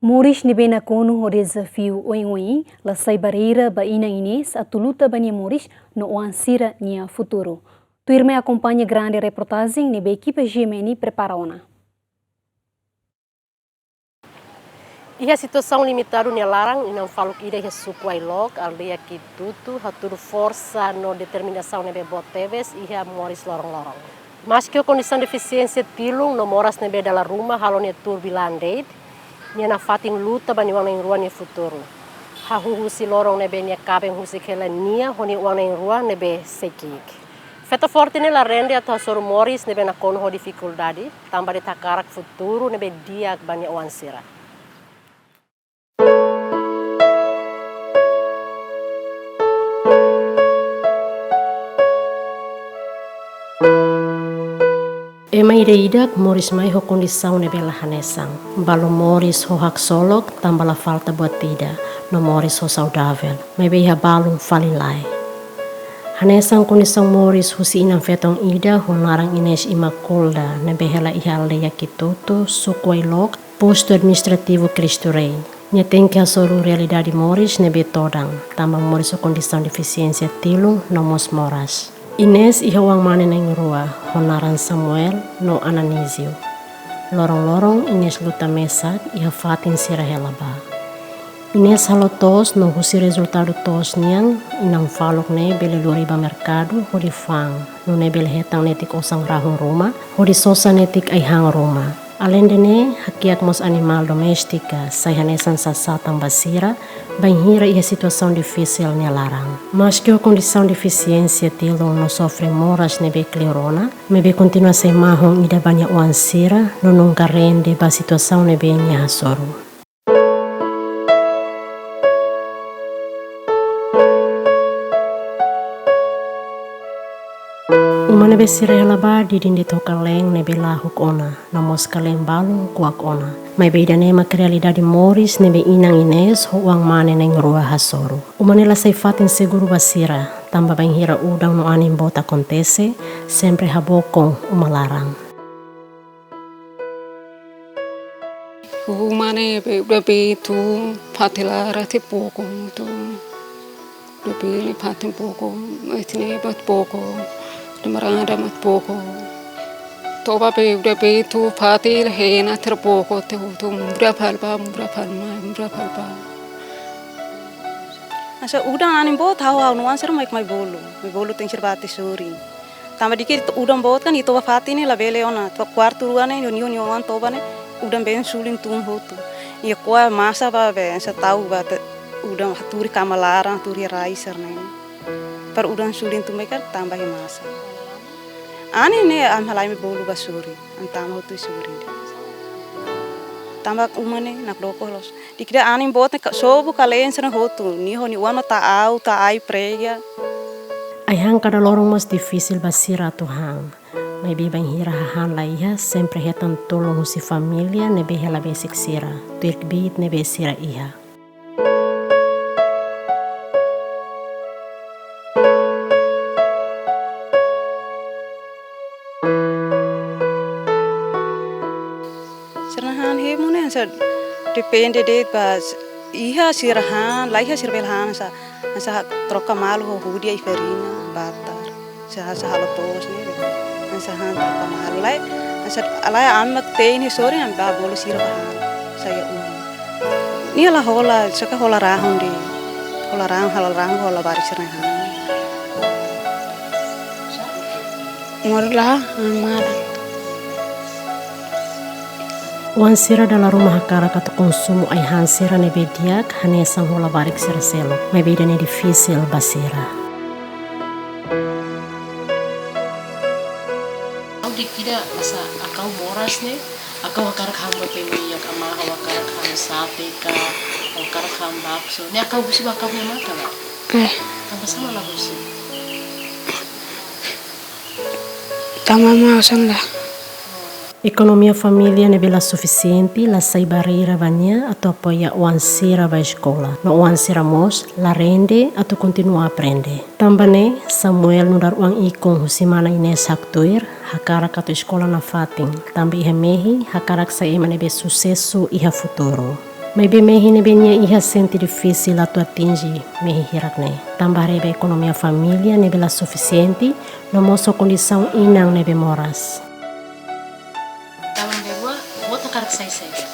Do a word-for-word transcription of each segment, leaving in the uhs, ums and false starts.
Moris ne'ebé nakonu ho dezafiu oioin, la sai barreira ba inan Inês atu luta ba nia moris no oan sira-nia futuru. Tuirmai akompaña grande reportajen ne'ebé ekipa G M N prepara ona. Iha situasaun limitadu nia laran, inan faluk ida iha suku Ailok, aldeia Kitutu, hatudu forsa no determinasaun ne'ebé boot tebes iha moris loron-loron. Maski ho kondisaun defisiénsia tilun no moras ne'ebé dala ruma halo nia tuur bi-laan de'it, nia nafatin luta ba nia oan na'in-rua nia futuru. Hahú husi loron ne'ebé nia kaben husik hela nia ho nia oan na'in-rua ne'ebé sei ki'ik. Feto forte ne'e la rende atu hasoru moris ne'ebé nakonu ho difikuldade, tanba de'it hakarak futuru ne'ebé di'ak ba nia oan sira. Ema ida-idak moris mai ho kondisaun ne'ebé la hanesan. Balu moris ho haksolok tanba la falta buat ida, no moris ho saudavel, maibé iha balu fali lae. Hanesan kondisaun moris husi inan-feton ida ho naran Inês Imaculda, ne'ebé hela iha aldeia Kitutu, suku Ailok, postu administrativu Cristo Rei. Nia tenke hasoru realidade moris ne'ebé todan, tanba moris ho kondisaun defisiénsia tilun no mós moras. Inês iha oan-mane na'in-rua, ho naran Samuel no Ananísio. Loron-loron Inês luta mesak iha fatin sira hela ba. Inês halo to'os no husi rezultadu to'os nian, inan faluk ne'e bele lori ba merkadu hodi fa'an, nune'e bele hetan netik osan rahun ruma, hodi sosa netik ai-han ruma. Aleinde ne'e, hakiak mós animál doméstika, sai hanesan sasán ba sira, bainhira iha situasaun difisil nia laran. Maski ho kondisaun defisiénsia tilun no sofre moras ne'ebé kleur ona, maibé kontinua sai mahon ida ba nia oan sira, no nunka rende ba situasaun ne'ebé nia hasoru. Uma ne'ebé sira hela ba didin de'it ho kalen ne'ebé lahuk ona, no mós kalen balun kuak ona. Maibé ida-ne'e mak realidade moris ne'ebé inan Inês ho oan-mane na'in-rua hasoru. Uma ne'e la sai fatin seguru ba sira, tanba bainhira udan no anin boot akontese, sempre habokon uma laran. Uma ne'e be, udan be tun, fatin laran te poko, tun. Udan be ne'e fatin poko, eti ne'e bat poko, demarada mat poko. Toba be, udan be tun, fatin la hena ter poko, te hotu, muda fali ba, muda fali mai, muda fali ba. Hanesan udan anin boot, ha'u, ha'u-nia oan sira mai, mai bolu, mai bolu tenke sira bá atu sorin. Tanba di'ak udan boot kan, ita toba fatin ne'e labele ona. Toba kuartu rua ne'e, nia, nia, nia oan toba ne'e, udan been sulin tun hotu. Nia ko'a masa ba be, hanesan tau ba te, udan haturi kama laran, haturi rai sira-ne'e. Para udan sulin tun mai kan tanba iha masa. Anin ne'e, ami halai mai bolu bá sorin, ami tama hotu sorin. Tanba uma ne'e, nakdoko loos. Di'ak ida anin boot ne'e ka-, sobu kalen sira hotu, nia ho nia oan ta'uk, ta'uk prega. Ai-han kada loron mós difisil ba sira atu han. Maibé bainhira hahán la iha, sempre hetan tulun husi família ne'ebé hela besik sira, tuir kbiit ne'ebé sira iha. Sira-nia han hemu ne'e hanesan depende de'it ba s-, iha sira han, la iha sira bele han hanesan, hanesan troka malu ho hudi ai farina, batar. Hanesan, hanesan halo to'os ne'e, hanesan han troka malu. Lae, hanesan, lae ami mak te'in iha sorin ami bá bolu sira bá han. Hanesan iha uma. Nia la hola, só ke hola rahun de'it. Hola rahun, hola rahun, hola barak sira han. Moras la, amar. Oan sira dala ruma hakarak atu konsumu ai-han sira ne'ebé di'ak, hanesan ho labarik sira seluk. Maibé ida-ne'e difisil ba sira. Ha'u di'ak ida, hanesan ha'u moras ne'e, ha'u hakarak han buat ne'ebé di'ak, amá ha'u hakarak han sate ka, ha'u hakarak han bakso. Ne'e ha'u husu ba ha'u-nia matan ka? Eh. Tanba sá mak la husu? Tanba maus ona. Ekonomia família ne'ebé la sufisiente la sai barreira ba nia atu apoia oan sira bá eskola. No oan sira mós la rende atu kontinua aprende. Tanba ne'e, Samuel nu'udar oan ikun husi mana Inês haktuir, hakarak atu eskola nafatin. Tanba iha mehi, hakarak sai ema ne'ebé susesu iha futuru. Maibé mehi ne'ebé nia iha sente difisil atu atinje mehi hirak ne'e. Tanba haree ba ekonomia família ne'ebé la sufisiente, no mós ho kondisaun inan ne'ebé moras. Tanba ne'e, ó hakarak sai saida?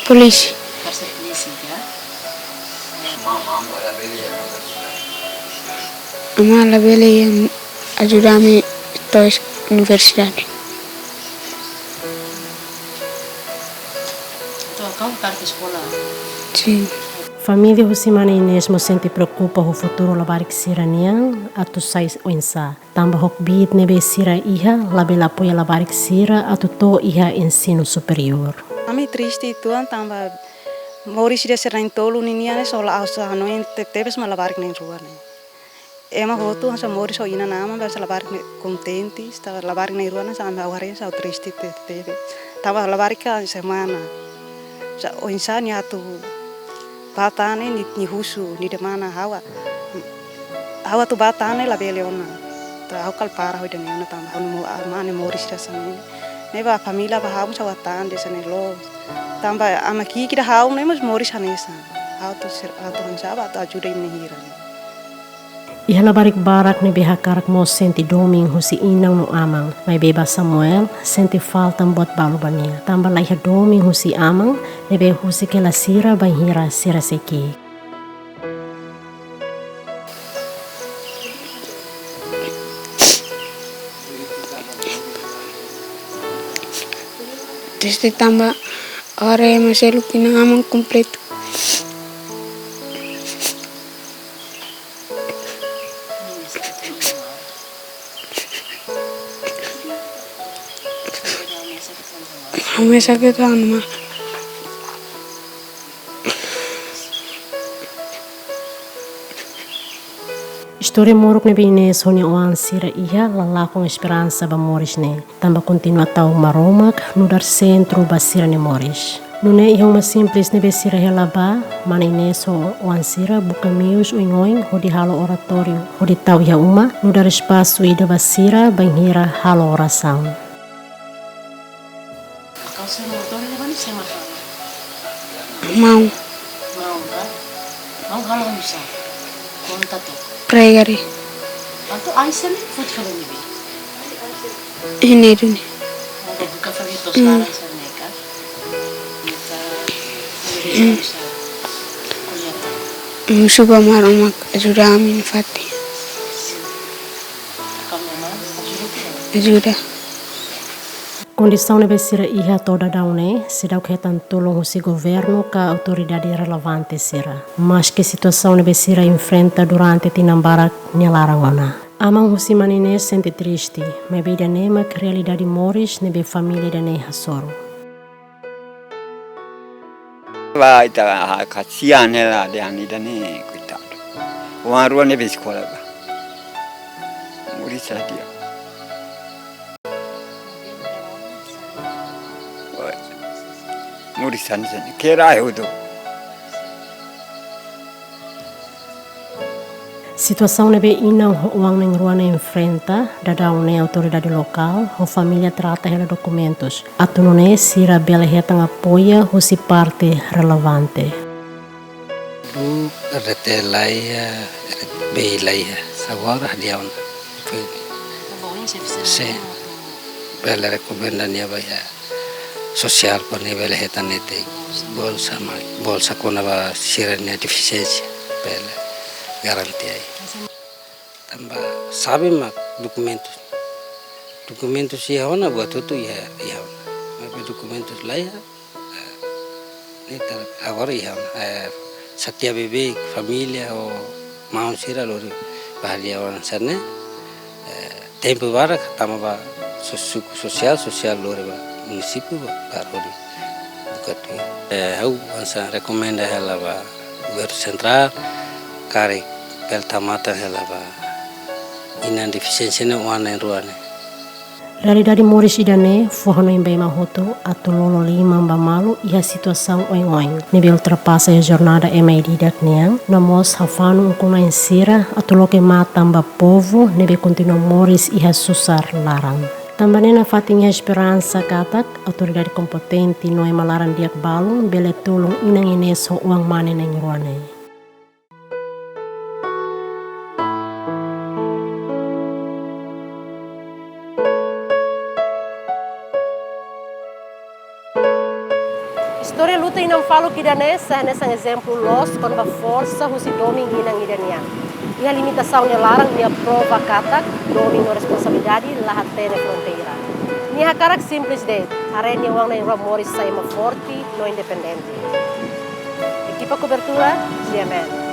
Polísia. Hakarak sai polísia ka? Amá labele ajuda ami to'o universidade. Entaun, ha'u hakarak eskola. Sin. Família husi mana Inês mós sente preokupa ho futuru labarik sira-nian atu sai oinsá. Tanba ho kbiit ne'ebé sira iha, labele apoia labarik sira atu to'o iha ensinu superiór. Ami triste uitoan tanba moris ida sira na'in-tolu ninian ne'e só la, ha'u só hanoin tebes mak labarik na'in-rua ne'e. Ema hotu hanesan moris ho inan-aman, hanesan labarik ne'e kontente, hanesan labarik na'in-rua ne'e hanesan ha'u haree hanesan ha'u triste tebetebes. Tanba labarik ka semana. Hanesan oinsá nia atu bá tan ne'e, nia, nia husu, nia dehan mana ha'u, ha'u atu bá tan ne'e labele ona. Entaun ha'u kala para ho ida-ne'e ona tanba ha'u-nia amá ne'e moris hanesan ne'e. Ne'ebé família ba ha'u hanesan ha'u atan hanesan ne'e loos. Tanba amá ki'ik ida ha'u ne'e mós moris hanesan. Ha'u atu ser, ha'u atu hanesan bá atu ajuda imi-nia hira ne'e. Iha labarik barak ne'ebé hakarak mós sente domin husi inan no aman, maibé ba Samuel sente falta buat balu ba nia. Tanba laiha domin husi aman ne'ebé husik hela sira bainhira sira sei ki'ik. Triste tanba agora ema seluk inan-aman kompletu. Ami sakit anu ma. Istória moruk ne'ebé Inês ho nia oan sira iha la lakon esperansa ba moris ne'e. Tanba kontinua tau Maromak nu'udar sentru ba sira-nia moris. Nune'e iha uma simples ne'ebé sira hela bá, mana Inês ho oan sira buka meius oioin hodi halo oratóriu, hodi tau iha uma, nu'udar espasu ida ba sira bainhira halo orasaun. Kau sai moratóriu ne'ebá ne'e sé mak halo? Maun. Maun ka? Maun halo oinsá? Konta took. Prega de'it. Entaun ai sira ne'e foti fali ne'ebé? Ne'e duni. Maun bá buka fali to'os laran sira ne'e ka? Entaun, hmm, oinsá? Ko'alia. Hmm, suba Maromak ajuda ami nafatin. Kau memang ajuda. Ajuda. Kondisaun ne'ebé sira iha to'o daudaun ne'e, seidauk hetan tulun husi governu ka autoridade relevante sira. Maske situasaun ne'ebé sira enfrenta durante tinan barak nia laran ona. Aman husi mana Inês sente triste, maibé ida-ne'e mak realidade moris ne'ebé família ida-ne'e hasoru. Ba ita ha kasihan hela dehan ida-ne'e, koitadu. Oan rua ne'ebé eskola bá. Moris sala tiha. Moris hanesan ne'e. Kera eu do. Situasaun ne'ebé inan ho oan na'in-rua ne'e enfrenta, daudaun ne'e autoridade lokál ho família trata hela dokumentus, atu nune'e sira bele hetan apoiu husi parte relevante. Dulu R T T laiha, R T B laiha, agora hadi'a ona. Sin. Bele rekomenda nia ba iha sosiál para nia bele hetan netik bolsa mai, bolsa kona-ba sira-nia defisiénsia, bele garante ai. Tanba xave mak dokumentus. Dokumentus iha ona, buat hotu iha, iha ona. Maibé dokumentus laiha, eh, ne'e tar agora iha ona. Eh, setiap beibeik família ho maun sira lori ba hadi'a ona hanesan ne'e. Eh, tempu barak tama ba so-, suku sosiál, sosiál lori ba munisípiu ba, ba lori buka tuir. Eh, ha'u hanesan rekomenda hela ba governu sentrál, karik bele tau matan hela ba inan defisiénsia ne'e oan na'in-rua ne'e. Realidade moris ida-ne'e fó hanoin ba ema hotu atu lolo liman ba malu iha situasaun oioin ne'ebé ultrapasa iha jornada ema ida-idak nian, no mós hafanu ukun-na'in sira atu loke matan ba povu ne'ebé kontinua moris iha susar laran. Tanba ne'e nafatin iha esperansa katak autoridade kompetente no ema laran di'ak balun bele tulun inan Inês ho oan-mane na'in-rua ne'e. Istória luta inan faluk ida-ne'e sai hanesan ezemplu loos kona-ba forsa husi domin inan ida nian. Iha limitasaun nia laran, nia prova katak domin no responsabilidade la hatene fronteira. Nia hakarak simples de'it, haree nia oan na'in-rua moris sai ema forte no independente. Ekipa kobertura, G M N.